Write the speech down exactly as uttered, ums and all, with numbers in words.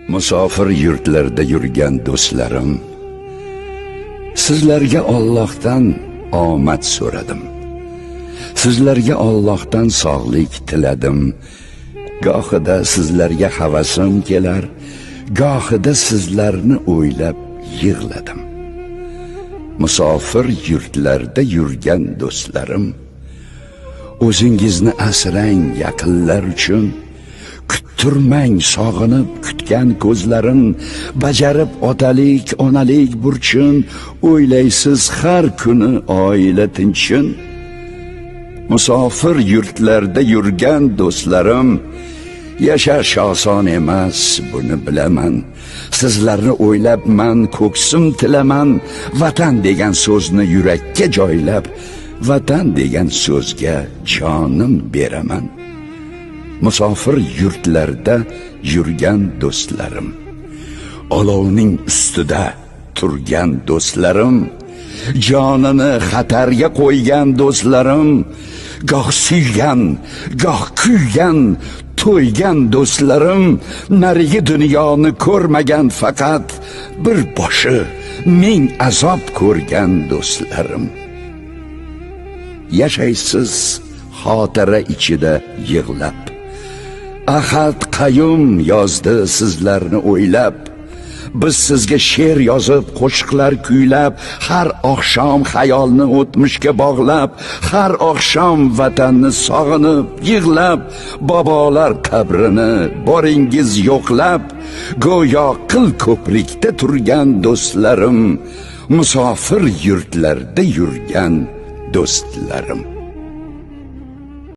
مۇساپىر يۇرتلاردا يۈرگەن دوستلىرىم، سىزلەرگە ئاللاھتان ئامەت سورىدىم. سىزلەرگە ئاللاھتان ساغلىق تىلەدىم. گاھىدا سىزلەرگە ھەۋەسىم كېلەر، گاھىدا سىزلەرنى ئويلاپ يىغلىدىم. مۇساپىر يۇرتلاردا يۈرگەن دوستلىرىم، ئۆزىڭىزنى ئاسراڭ يېقىنلار ئۈچۈن. كۈتتۈرمەڭ ساغىنىپ كۈتكەن كۆزلىرىڭ، باجارىپ ئاتالىق، ئانالىق بۇرچۇن، ئويلايسىز ھەر كۈنى ئائىلە تىنچىن. مۇساپىر يۇرتلاردا يۈرگەن دوستلىرىم، ياشاش ئاسان ئەمەس، بۇنى بىلەمەن. سىزلەرنى ئويلاپ مەن كۆكسۈم تىلەمەن. ۋەتەن دېگەن سۆزنى يۈرەككە جايلاپ، ۋەتەن دېگەن سۆزگە جانىم بېرەمەن. مۇساپىر يۇرتلاردا يۈرگەن دوستلىرىم، ئالاۋنىڭ ئۈستىدە تۇرگان دوستلىرىم، جانىنى خەتەرگە قويغان دوستلىرىم، گاھ سۆيگەن، گاھ كۆيگەن، تويغان دوستلىرىم، نەرىگى دۇنيانى كۆرمىگەن، پەقەت بىر باشى مىڭ ئازاب كۆرگەن دوستلىرىم. ياشايسىز خاتىرە ئىچىدە يىغلاپ. ئەھەت قەيۇم يازدى سىزلەرنى ئويلاپ. بىز سىزگە شېئىر يازىپ، قوشۇقلار كۈيلەپ، ھەر ئاخشام خىيالنى ئۆتمۈشكە باغلاپ، ھەر ئاخشام ۋەتەننى ساغىنىپ يىغلاپ، بابالار قەبرىنى بارىڭىز يوقلاپ، گويا قىل كۆپرۈكتە تۇرغان دوستلىرىم، مۇساپىر يۇرتلاردا يۈرگەن دوستلىرىم.